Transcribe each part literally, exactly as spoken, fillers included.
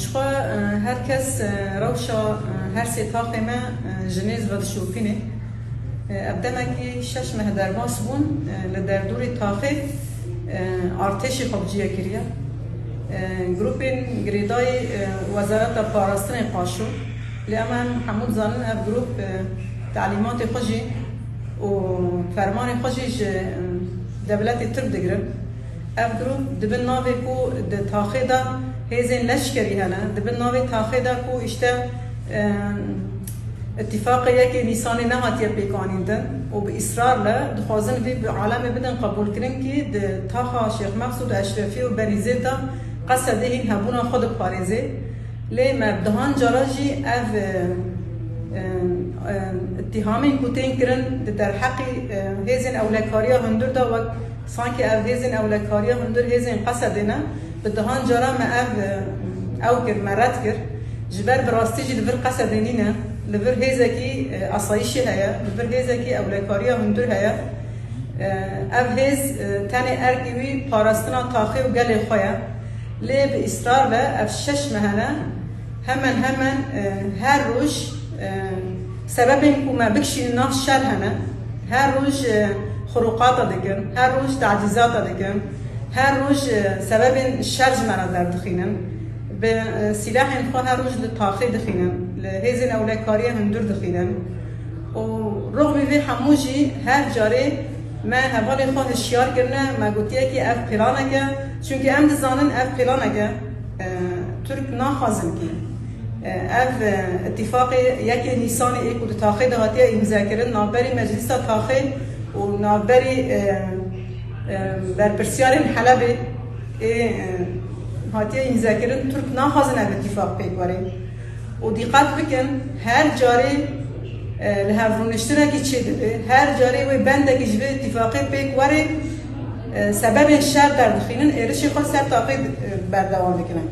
Ji xwe, e, her kes, e, rewşa, e, her sê taxê me, e, ji nêz ve dişopîne. E, ev demekî şeş meh derbas bûn, e, li derdorê taxê, e, artêşê xwe bi cih ve kiriye. E, grûpên girêdayî, e, Wezareta Parastinê qaşo. Lê em, em hemû dizanin ev grûp, e, telîmatê xwe jî û fermanê xwe jî ji, e, dewletê Tirk digirin. Ev grûp di bin navê ku di taxê de hêzên leşkerî hene, di bin navê taxê de ku îşte, e, îtîfaqê yekê Nîsanê nehatiye pêkanîndin û bi îsrarle dixwazin vî bi alemê bidin qebûlkirin kî di taxa Şêx Mexsûd Eşrefî û Berîzê de qesedê hîn hebûna xwe diparêzê. Lê me bi dehan cara jî ev, e, e, e, îtîhamên ku tên kirin di derheqî, e, hêzên ewlekariya hundir de wek sankî ev hêzên ewlekariya hundir hêzên qesedê ne, bi dehan cara me ev, e, ew kir, me red kir. Ji ber bi rastî jî li vir qesedê nîne, li vir hêzekî, e, asayîşê heye, li vir hêzekî ewlekariya hundir heye. E, ev hêz, e, tenê erkê wî parastina taxê û gelê xwe ye. Lê bi îsrar ve ev şeş meh hene, hemen hemen, e, her roj, e, sebebên ku me bikişînin nav şer hene. Her roj, e, xuruqata dikin, her roj tacîzata dikin, her roj, e, sebebên şer ji me re derdixînin. Bi, e, sîlehên xwe her roj li taxê dixînin, li hêzên ewlekariya hundir dixînin. Û rixmî vê hemû jî her carê me hevalên xwe hişyar kirine, me gotiye kî ev planek e. Çunkî em dizanin ev planek e. E, Tirk naxwazin kî, e, ev, e, îtîfaqê yekê Nîsanê ê ku di taxê de hatiye îmzekirin, navberî Meclîsa Taxê û navberî, e, e, berpirsiyarên Helebê ê, e, hatiye îmzekirin, Tirk naxwazin ev îtîfaq pêk were. Û dîqet bikin, her carê, e, li hev rûniştinekî çêdibe, her carê wê bendekî ji vê îtîfaqê pêk were, e, sebebên şer derdixînin, êrişê xwe ser taxê, e, berdewam dikin.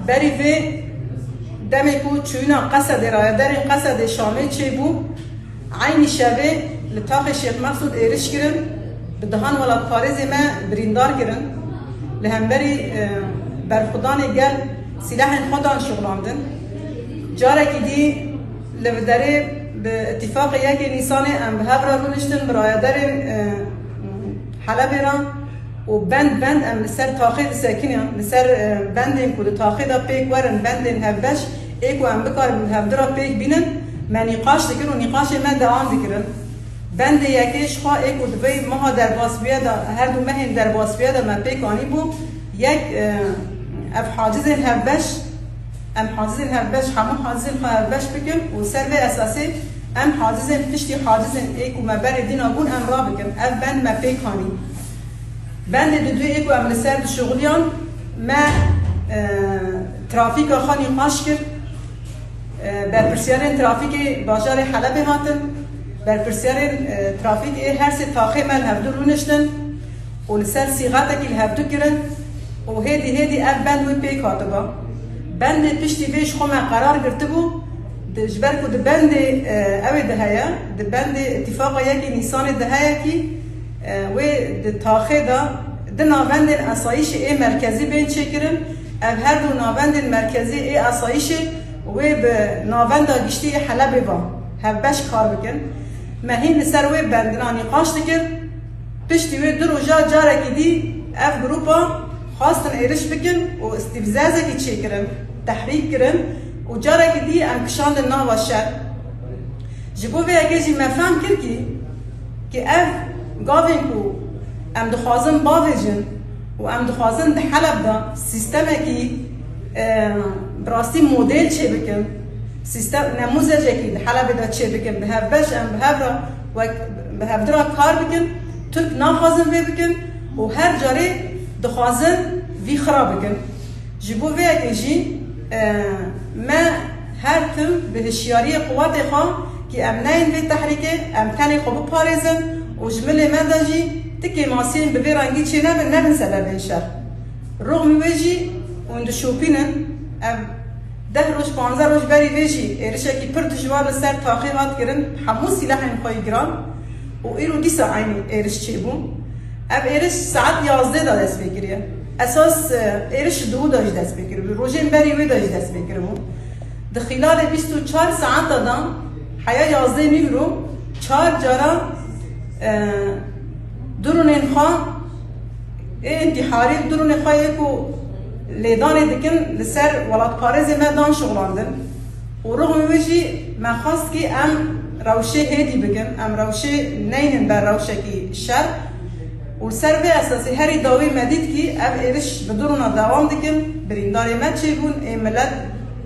Berî vê demê ku çûyîna Qesedê, rayedarên Qesedê Şamê çêbû, eynî şevê li taxê Şêx Mexsûd êriş kirin, bi dehan welatparêzê me birîndar kirin. Li hemberî, e, berxwedanê gel sîlehên xwe dan şixulandin. Carekî dî li derê bi îtîfaqê yekê Nîsanê em bi hev re rûniştin, bi rayedarên, e, Helebê re û bend bend em li ser taxê disekinin, li ser, e, bendên ku di taxê de pêk werin, bendên hevbeş ê ku em bikarin bi hevdi re pêk bînin, me nîqaş dikirin û nîqaşê me dewam dikirin. Bendê yekê ji xwe ê ku di vê meha derbasbûye de, her du mehên derbasbûye de me pêk anîbû, yek, e, ev hacizên hevbeş, em hacizên hevbeş, hemû hacizên xwe hevbeş bikin û ser vê esasê em hacizên piştî hacizên ê ku me berê dîna bûn em rabikin. Ev bend me pêk anî. Bendê diduyê ku em li ser dişuxuliyan, me, e, trafîka xwe nîqaş kir. E, berpirsiyarên trafîkê bajarê Helebê hatin. Berpirsiyarên, e, trafîkê ê her sê taxê me li hevdu rûniştin û li ser sîxetekî li hevdu kirin û hêdî hêdî ev bend wê pêk hatiba. Bendê piştî vê ji xwe me qerar girtibû, di, ji ber ku di bendê, e, ew ê de heye, di bendê îtîfaqa yekê Nîsanê de heye kî, e, wê di taxê de di navendên esayîşê ê merkezî bên çêkirin. Ev her du navendên merkezî ê esayîşê wê bi navenda giştî ê Helebê ve hevbeş kar bikin. Me hîn li ser wê bendina nîqaş dikir. Piştî wê du roja carekî dî ev grûpa xwestin êriş bikin û îstîfzazekî çêkirin, tehrîk kirin û carekî dî em kişandin nava şer. Ji bo vê yekê jî me fehm kir kî, kî ev gavên ku em dixwazin bavêjin û em dixwazin di Heleb de sîstemekî, e, bi rastî model çêbikin, sîstem, nemûzecekî di Helebê de çêbikin, bi hevbeş em bi hev re wek bi hevdi re kar bikin, Tirk naxwazin vê bikin û her carê dixwazin vî xira bikin. Ji bo vê yekê jî, e, me her tim bi hişyariyê quwetê xwe kî em neyên vê tehrîkê, em tenê xwe biparêzin û ji milê me de jî ti kêmasiyên bi vê rengî çênebin, nebin sebebên şer. Rûxmî wê jî hûn dişopînin, ev deh roj, panzdeh roj berî vê jî êrişekî pir dijwar li ser taxê hat kirin, hemû sîlehên xwe yî giran û îro dîsa eynî êriş çêbû. Ev êriş saet yazdeh de dest pê kiriye. Esas, e, êriş di wî de jî dest pê kiribû. Rojên berî wê de jî dest pê kiribû. Di xîlalê bîst û çar saeta de heya yazdê nîvro çar cara, e, durûnên xwe ê întîharî, durûnê xwe yê ku lêdanê dikin li ser welatparêzê me dan şixulandin. Û rixmê wê jî me xwest kî em rewşê hêdî bikin, em rewşê neynin ber rewşekî şer. Û li ser vê esasî herî dawî me dît kî ev êriş bi durûna dewam dikin, birîndarê me çêbûn, ê milet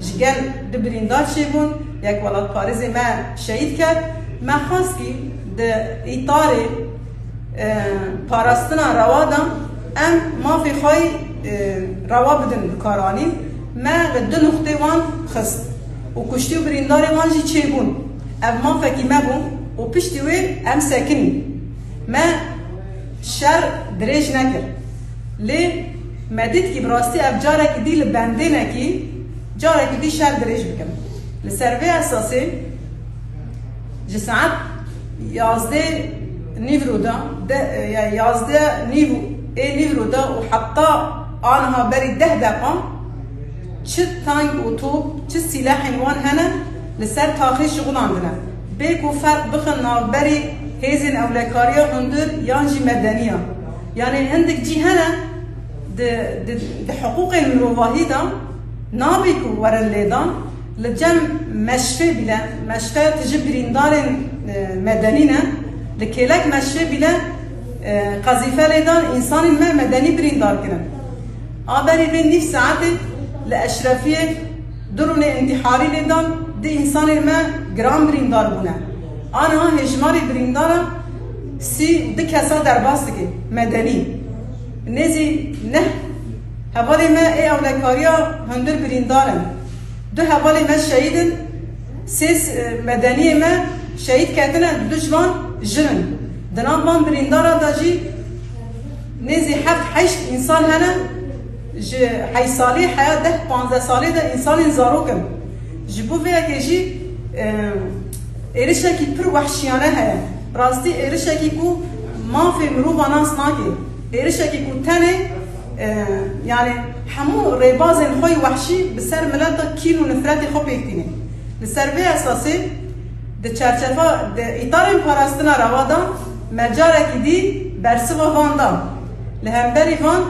ji gel du birîndar çêbûn, yek welatparêzê me şehîd ket. Me xwest kî di îtarê e, parastina rewa de em mafê xwe yî, e, rewa bidin bi kar anîn. Me li du nuqtê wan xist û kuştî û birîndarê wan jî çêbûn. Ev mafekî me bû û piştî wê em sekinîn. Me şer dirêj nekir. Lê me dît kî bi rastî ev carekî dî li bendê ne kî carekî dî şer dirêj bikin. Li ser vê esasê ji saet yazdê nîvro de, de, ya yazdê nîv ê nîvro de û heta aniha berî deh deqa çi tank û top, çi sîlehên wan hene li ser taxê şixulandine. Bê ku ferq bixin navberî hêzên ewlekariya hundir yan jî medeniya. Yanî hindik cî hene di, di, di hiqûqên mirovahî de nabê ku werin lêdan, li cem meşfê bîle, meşfe tije birîndarên, e, medenî ne, li kêlek meşfê bîle, e, qezîfe lêdan, însanên me medenî birîndar kirin. A berî vê nîv saetê li Eşrefiyê durûnê întîharî lêdan, du însanên me giran birîndar bûne. Aniha hêjmarê birîndara sî û du kesa derbas dike, medenî. Nêzî neh hevalê me ê ewlekariya hundir birîndar in. Du hevalê me şehîd in, sê, e, medeniyê me şehîd ketine, du ji van jin in. Di nav van birîndara de jî nêzî heft heşt însan hene, ji heşt salî heya deh panzdeh salî de însanên zarok in. Ji bo vê yekê jî, e, êrişekî pir wehşiyane heye. Rastî êrişekî ku mafê mirova nas nake. Êrişekî ku tenê, e, yani hemû rêbazên xwe yî wehşî bi ser mileta kîn û nifretê xwe pêk tîne. Li ser vê esasê di çerçeva, di îtarên parastina rewa de me carekî dî bersiva van da. Li hemberî van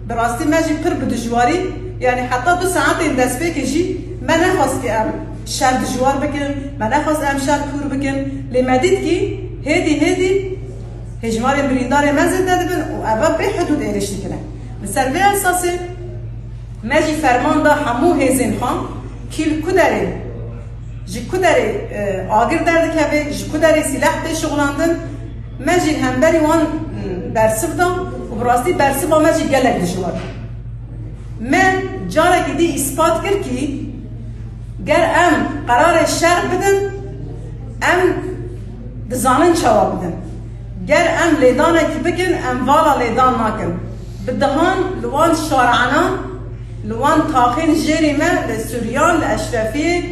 bi rastî me jî pir bi dijwarî, yani heta du saetên destpêkê jî me nexwest ki em şer dijwar bikin, me nexwest em şer kûr bikin. Lê me dît ki hêdî hêdî hêjmarên birîndarê me zêde dibin û eve bê hidûd êrîş dikine. Li ser vê esasê me jî ferman da hemû hêzên xwe kî li ku derê, ji ku derê, e, agir derdikeve, ji ku derê sîleh tê şixulandin, me jî hemberî wan, m, bersiv da û bi rastî bersiva me jî gelek dijwar. Me carekî dî îspat kir kî ger em qerarê şer bidin, em dizanin çawa bidin. Ger em lêdanekî bikin, em vala lêdan nakin. Bi dihan li wan şareanan, li wan taxên jêrî me, li Suryan, li Eşrefiyê,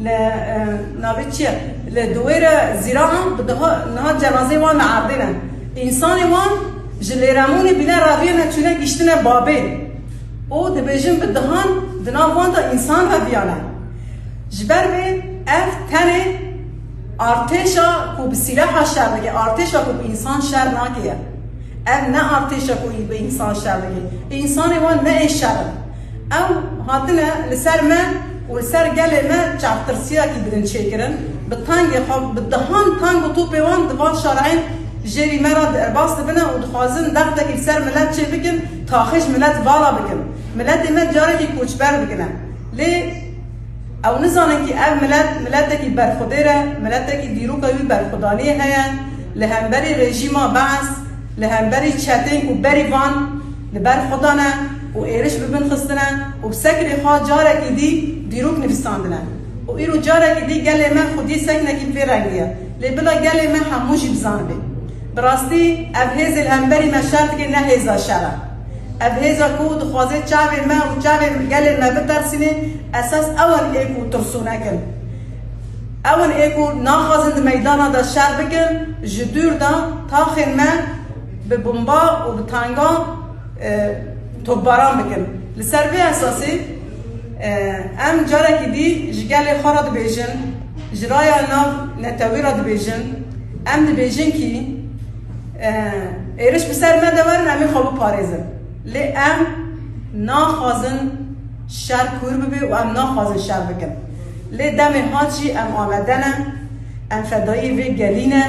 li, e, navê çi ye? Li Diwêre Zîranan, bi diha, niha cenazeyê wan li erdê ne. Însanê wan ji Lêremonê bîne reviyene çûne gihiştine Babê. Û dibêjin bi dihan di nav wan de însan reviyane. Ji ber vê ev tenê artêşa ku bi sîleha şer dike, artêşa ku bi însan şer nake ye. Ev ne artêşa ku bi însan şer dike. Însanê wan ne ê şer in. Ew hatine li ser me û li ser gelê me çavtirsiyakî birin çêkirin. Bi tangê xwe, bi dihan tang û topê wan di van şareyên jêrî me re derbas dibine û dixwazin dextekî li ser milet çêbikin, taxê ji milet vala bikin. Miletê me carekî koçber bikine. Lê ew nizanin kî ev milet, miletekî berxwedêr e, miletekî dîroka wî berxwedaniyê heye, li hemberî rejîma Bees, li hemberî çetên ku berî van li ber xwe dane û êriş bi bin xistine û bi sekrê xwe carekî dî dîrok nivîsandine. Û îro carekî dî gelê me xwediyê seknekî bi vê rengî ye. Lê bila gelê me hemû jî bizanibe. Bi rastî ev hêzê li hemberî me şer dike ne hêza şer e. Ev hêza ku dixwaze çavê me û çavê gelê me bitersîne, esas ew in ê ku tirsûnek in. Ew in ê ku naxwazin di meydana de şer bikin, ji dûr de taxên me bi bomba û bi tanga, e, topbaran bikin. Li ser vê esasê, e, em carekî dî ji gelê xwe re dibêjin, ji raya nav netewî re dibêjin, em dibêjin kî, e, êriş bi ser me de werin, em ê xwe biparêzin. Lê em naxwazin şer kûr bibe û em naxwazin şer bikin. Lê demê hat jî em amade ne, em fedayî vê gelî ne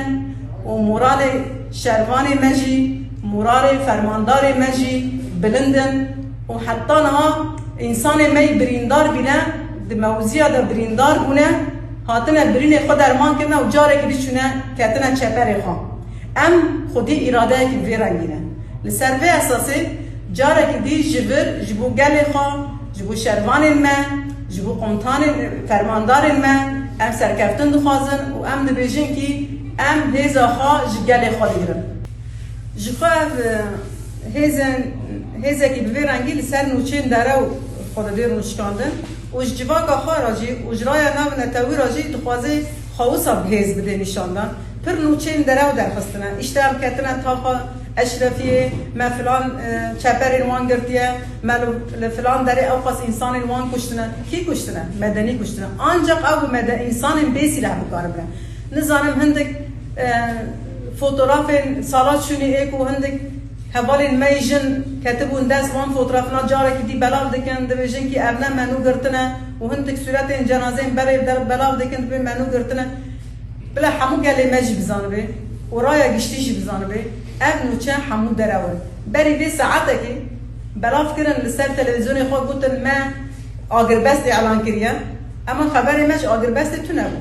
û moralê şervanê me jî, moralê fermandarê me jî bilind in û heta niha însanê me yî birîndar bîne, di mewziya de birîndar bûne, hatine birînê xwe derman kirine û carekî dî çûne ketine çeperê xwe. Em xwedî îradeyekî bi vê rengî ne. Li ser vê esasê carekî dî ji vir ji bo gelê xwe, ji bo şervanên me, ji bo komutanên, fermandarên me em serkeftin dixwazin û em dibêjin kî em hêza xwe ji gelê xwe digirin. Ji xwe ev, e, hêzên, hêzekî bi vê rengî li ser nûçeyên derew xwe didê rûnişkandin û ji civaka xwe re jî û ji raya nav netewî re jî dixwaze xwe wisa bi hêz bidê nîşandan. Pir nûçeyên derew derxistine. Îşte em ketine taxa Eşrefiyê, me filan, e, çeperên wan girtiye, me li, li filan derê ewqas însanên wan kuştine. Kî kuştine? Medenî kuştine. Ancaq ew bi mede-, însanên bêsîleh bikaribine. Nizanim hindik, e, fotografên sala çûnî ê ku hindik hevalên me yî jin ketibûn dest wan fotografina carekî dî belav dikin, dibêjin kî ev ne menû girtine û hindik sûretên cenazeyên berê de belav dikin, dibê menû girtine. Bila hemû gelê me jî bizanibe û raya giştî jî bizanibe, ev nûçe hemû derew in. Berî vê saetekê belav kirin li ser televîzyonê xwe gotin me agirbest îlan kiriye. Ema xeberê me ji agirbestê tune bû.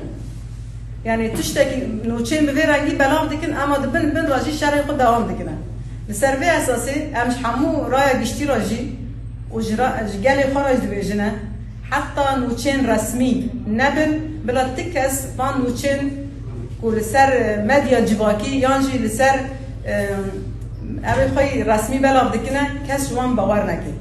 Yanî tiştekî nûçeyên bi vê rengî belav dikin, ema di bin bin re jî şerê xwe dewam dikine. Li ser vê esasê em ji hemû raya giştî re jî û ji ra-, ji gelê xwe re jî dibêjine, heta nûçeyên resmî nebin, bila ti kes van nûçeyên ku li ser, e, medya civakî yan jî li ser, e, ev ê xwe yî resmî belav dikine, kes ji wan bawer neke.